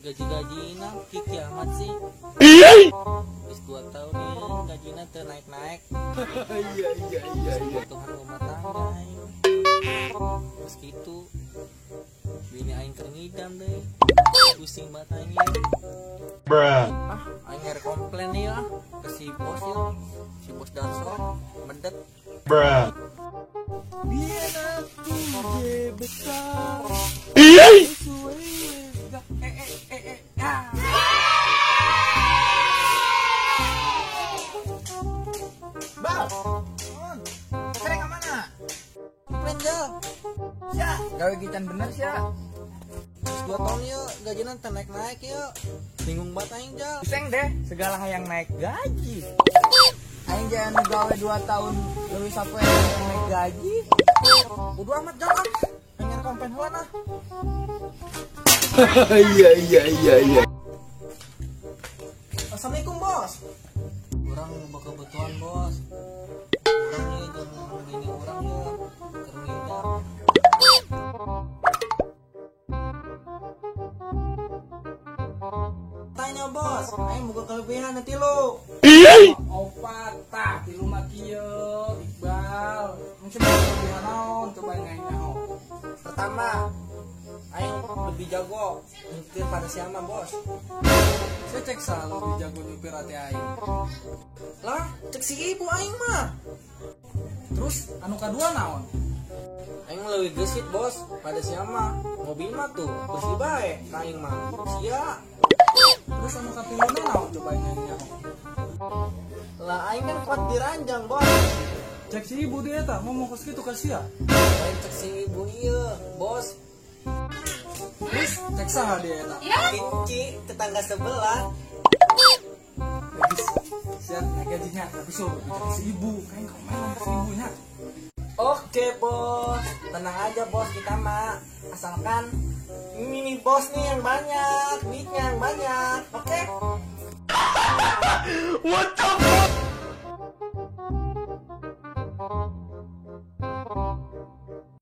Gaji-gajina kiki amat sih. Wis 2 tahun nih gajina teu naik-naik. Iya. Kebutuhan rumah tangga aing. Terus gitu bini aing keur ngidam deh. Pusing banget aing. Bruh. Ah, aing ngerek komplain nih ah ke si bos ya. Si bos Darso medet. Bruh. Biar aku besar. Bal, sering kemana? Komplain jal. Sia, gawe gitan bener sia. 2 tahun yuk, gajinya teu naik-naik yuk. Bingung banget aing jal. Pusing deh, segala hayang naik gaji. Aing jangan gawe 2 tahun leuwih sapoe hayang naik gaji. Bodo amat jal ah. Pengen komplain heula ah. Iya. Assalamualaikum bos. Urang boga kebutuhan bos. Urang nih jeung bini urang ya keur ngidam. Tanya bos, aing boga kelebihan nanti lu. Opat tah tilu mah kieu Iqbal. Mun cenah kelebihan naon coba aing nyaho. Pertama, aing lebih jago nyupir pada siapa bos. Saya cek sah lebih jago nyupir ate aing. Lah, cek si ibu aing mah. Terus anu kadua naon? Aing lebih gesit bos pada siapa. Mobil mah tuh bersih bae ka aing mah. Sia. Terus anu katiluna naon coba aing nyaho. Lah aing kan kuat diranjang bos. Cek si ibu dia eta ngomong kos kitu ka sia. Lain cek si ibu ieu bos. Terus cek saha dia eta? Kinci tetangga sebelah. Legis, siap naik gajinya, tapi so cek si ibu, kayak komelan si ibunya. Oke bos, tenang aja bos kita mah, asalkan ini bos nih yang banyak, duitnya yang banyak, oke? What the?